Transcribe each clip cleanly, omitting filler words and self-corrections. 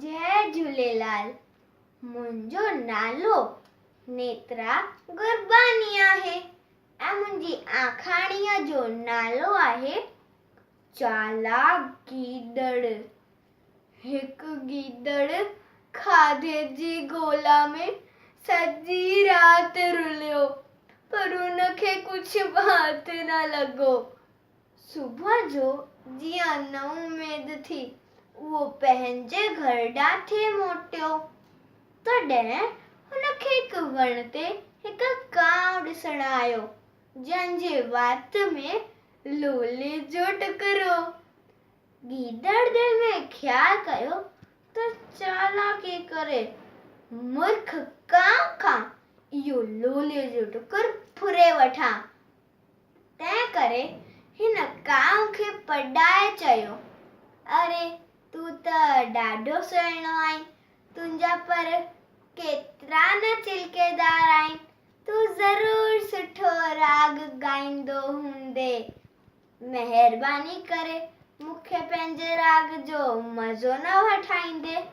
جئي جهوليلال منهنجو نالو نيترا گرباني آهي ۽ منهنجي آکاڻيء جو نالو آهي چالاڪ گيدڙ. هڪ گيدڙ کاڌي جي ڳولا ۾ سڄي رات رليو پر ان کي ڪجهه به هٿ نه لڳو. صبح جو جيئن نااميد ٿي اهو پنهنجي گهر ڏانهن ٿي موٽيو، تڏهن هن کي هڪ وڻ تي هڪ ڪانء ڏسڻ آيو، جنهن جي وات ۾ لولي جو ٽڪر هو. گيدڙ دل ۾ خيال ڪيو ته چالاڪي ڪري مورک ڪانء کان اهو لولي جو ٽڪر ڦري وٺان. تنهن ڪري هن ڪانء کي پڏائي چيو، اري تون ته ڏاڍو سهڻو آهين، تنهنجا پر ڪيترا نه چلڪيدار آهن، تون ضرور سٺو راڳ ڳائيندو هوندين. مهرباني ڪري مون کي پنهنجي راڳ جو مزو نه وٺائيندين؟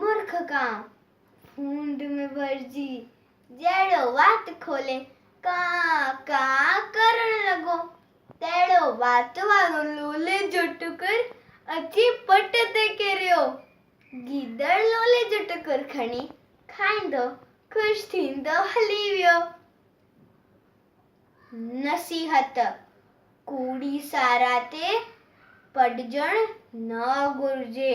مورک ڪانء ڦونڊ ۾ ڀرجي جهڙو وات کولي ڪان ڪان ڪرڻ لڳو، تهڙو وات وارو لولي جو ٽڪر اچي پٽ تي ڪريو. گيدڙ لولي جو ٽڪر کڻي کائيندو خوش ٿيندو هلي ويو. نصيحت، ڪوڙي ساراهه تي پڏجڻ نه گهرجي.